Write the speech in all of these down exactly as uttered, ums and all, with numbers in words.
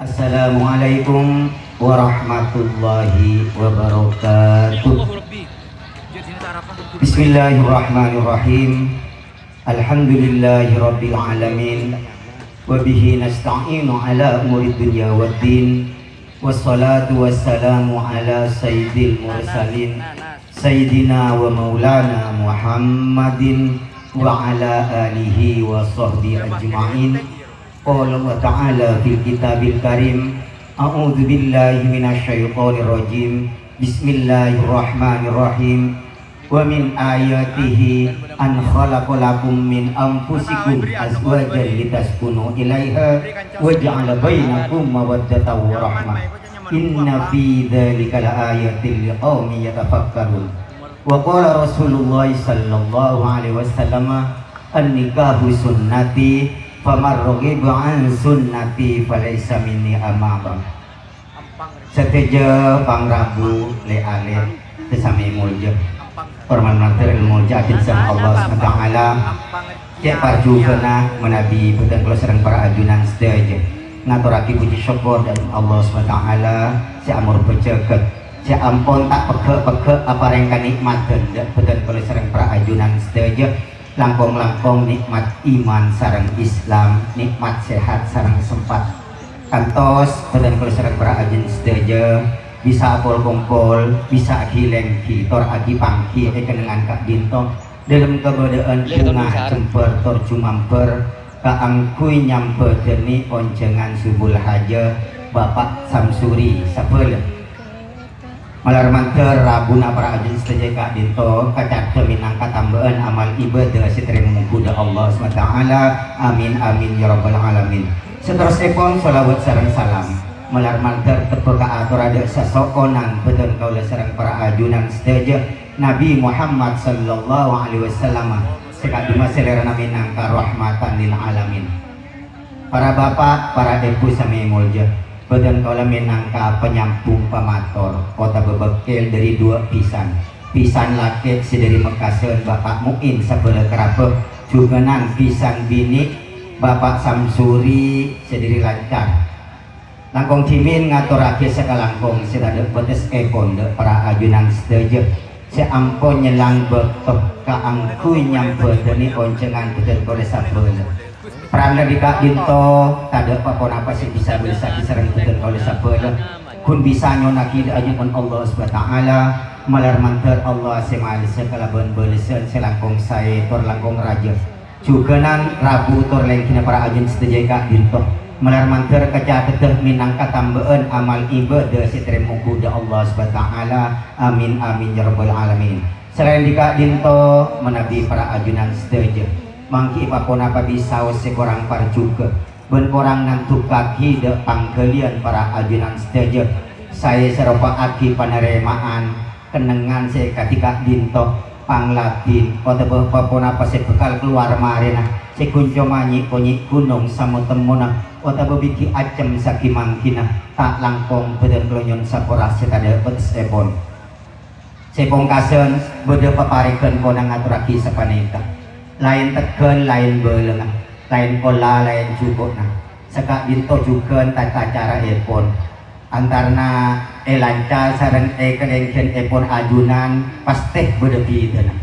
Assalamualaikum warahmatullahi wabarakatuh. Bismillahirrahmanirrahim. Alhamdulillahirabbil alamin. Wa bihi nasta'inu ala umurid dunya waddin. Wassalatu wassalamu ala sayyidil mursalin, sayyidina wa maulana Muhammadin wa ala alihi wa sahbihi ajma'in. Qala Allah Ta'ala fil Kitabil Karim, a'udzu billahi minasy syaithanir rajim. Bismillahirrahmanirrahim. Wa min ayatihi an khalaqa lakum min anfusikum azwajan litaskunu ilaiha wa ja'ala bainakum mawaddatan wa rahmah. Inna fi dzalika laayatil liqaumin yatafakkarun. Wa qala Rasulullah sallallahu alaihi wasallam, "An-nikahu sunnati, faman raghiba an sunnati falaisa minni, amma ba'd." Sadhâjâ pangrabu lè-alè sè samè molja. Hormat mator èlmo molja aghâjhâ Allah Subhanahu wa Ta'ala. Cè' parjugâna manabi bhâdhân kaulâ sareng para ajunan sadhâjâ ngatorraghi puji sokkor dâ' Allah Subhanahu wa Ta'ala sè amorbâ jhâghât, sè ampon ta' pegghâ'-pegghâ' aparèng kanè'madhân dâ' bhâdhân kaulâ sareng para ajunan sadhâjâ. Langkong-langkong nè'mat iman sareng Islam, nè'mat sehat sareng sempat. Kantos bhâdhân kaulâ sareng para ajunan sadhâjâ bisa apol-kompol, bisa aghilèngghi, tor aghi-pangghi è kennengngan ka'dinto. Dâlem kabâdâ'ân bhunga jembhâr tor jumambhâr kaangghuy nyambhâdhâni onjhângan subul hajâ Bapa' Samsuri sabhâlâ. Malar mandhâr rabuna para ajunan sadhâjâ ka'dinto kaca'dhâ mènangka tambâ'ân amal ibâdâ sè tarèma mongghu dâ' Allah Subhanahu wa Ta'ala. Amin, amin, ya rabbal alamin. Saterrossèpon, shalawat sareng salam malar mandhâr tebbhâ kaatorra dâ' saso'onan bhâdhân kaulâ sareng para ajunan sadhâjâ, Nabi Muhammad sallallahu alaihi wasallam, sè ka'dimma salèrana mènangka rahmatan lil alamin. Para bapa', para èbhu samè molja, bhâdhân kaulâ mènangka panyambhung pamator otabâ bâkkèl dâri duwâ' bhisan. Bhisan lakè' sè dâri Mekkasân Bapa' Mu'in sabhâlâ karabhâ, jhughânan bhisan binè' Bapa' Samsuri sè dâri Lancar. Langkong dhimèn ngatorraghi sakalangkong sè tadâ' bâtessèpon dâ' para ajunan sadhâjâ sè ampon nyellang bâkto kaangghuy nyambhâdhâni onjhângan bhâdhân kaulâ sabhâlâ. Pramèla dhi' ka'dinto tadâ' pa-ponapa sè bisa bâlessaghi sareng bhâdhân kaulâ sabhâlâ, ghun bisa nyonaghi dâ' ajunanna Allah Subhanahu wa Ta'ala, malar mandhâr Allah sè malessa kalabân bâlessan sè langkong saè tor langkong rajâ. Jhughânan rabu tor lèngghina para ajunan sadhâjâ è ka'dinto. Malar mandhâr kacateddhâ mènangka tambâ'ân amal ibâdâ sè tarèma mongghu dâ' Allah Subhanahu wa Ta'ala. Amin, amin, ya rabbal alamin. Salaèn dhi' ka'dinto, manabi para ajunan sadhâjâ manggi pa-ponapa bisaos sè korang parjhughâ bân korang nandhukkaghi dâ' pangghâliyân para ajunan sadhâjâ saè sè ropa'aghi panarèma'an kennengngan sè kadhi ka'dinto, pangladhin, otabâ pa-ponapa sè bhâkal kalowar marèna, sè ghun coma nyè'-konyè' ghunong samo-temmona, otabâ bighi' accem saghi-manggina, ta' langkong bhâdhân kaulâ nyo'on sapora sè tadâ' bâtessèpon. Sè pongkasan, bâdâ paparèngan kaulâ ngatorraghi sapanèka. Laèn tegghâl, laèn bâlângnga, laèn kolla, laèn jhuko'na. Saka'dinto jhughân tata caraèpon. Antarana è Lancar sareng è kalèngghiyânèpon ajunan pastè bâdâ bhidhâna.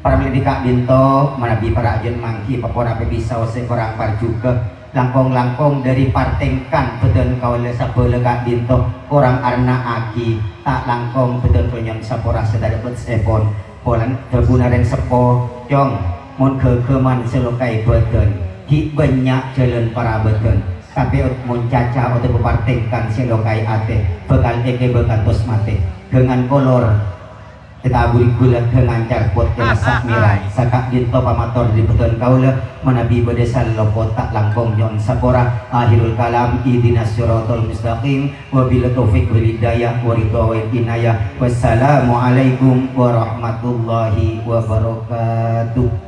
Pramèla dhi' ka'dinto, manabi para ajunan manggi pa-ponapa bisaos sè korang parjhughâ, langkong-langkong dâri partèngkan bhâdhân kaulâ sabhâlâ ka'dinto korang arna'aghi, ta' langkong bhâdhân kaulâ nyo'on sapora sè tadâ' bâtessèpon. Polana dhâbuna rèng seppo, "Cong, mon ghâghâman sè loka'è bâdân, ghi' bânnya' jhâlân parabâdân. Tapè ot-, mon caca otabâ partèngkan sè loka'è atè, bhâkal èkèbâ kantos matè." Ghângan kolor ètaburi ghulâ ghângan carpot èmessa' mèra. Saka'dinto pamator dâri bhâdhân kaulâ, manabi bâdâ salloko ta' langkong nyo'on sapora. Akhirul kalam, ihdinas siratal mustaqim. Wabillahi taufiq wal hidayah, wa ridha wal inayah. Wassalamualaikum warahmatullahi wabarakatuh.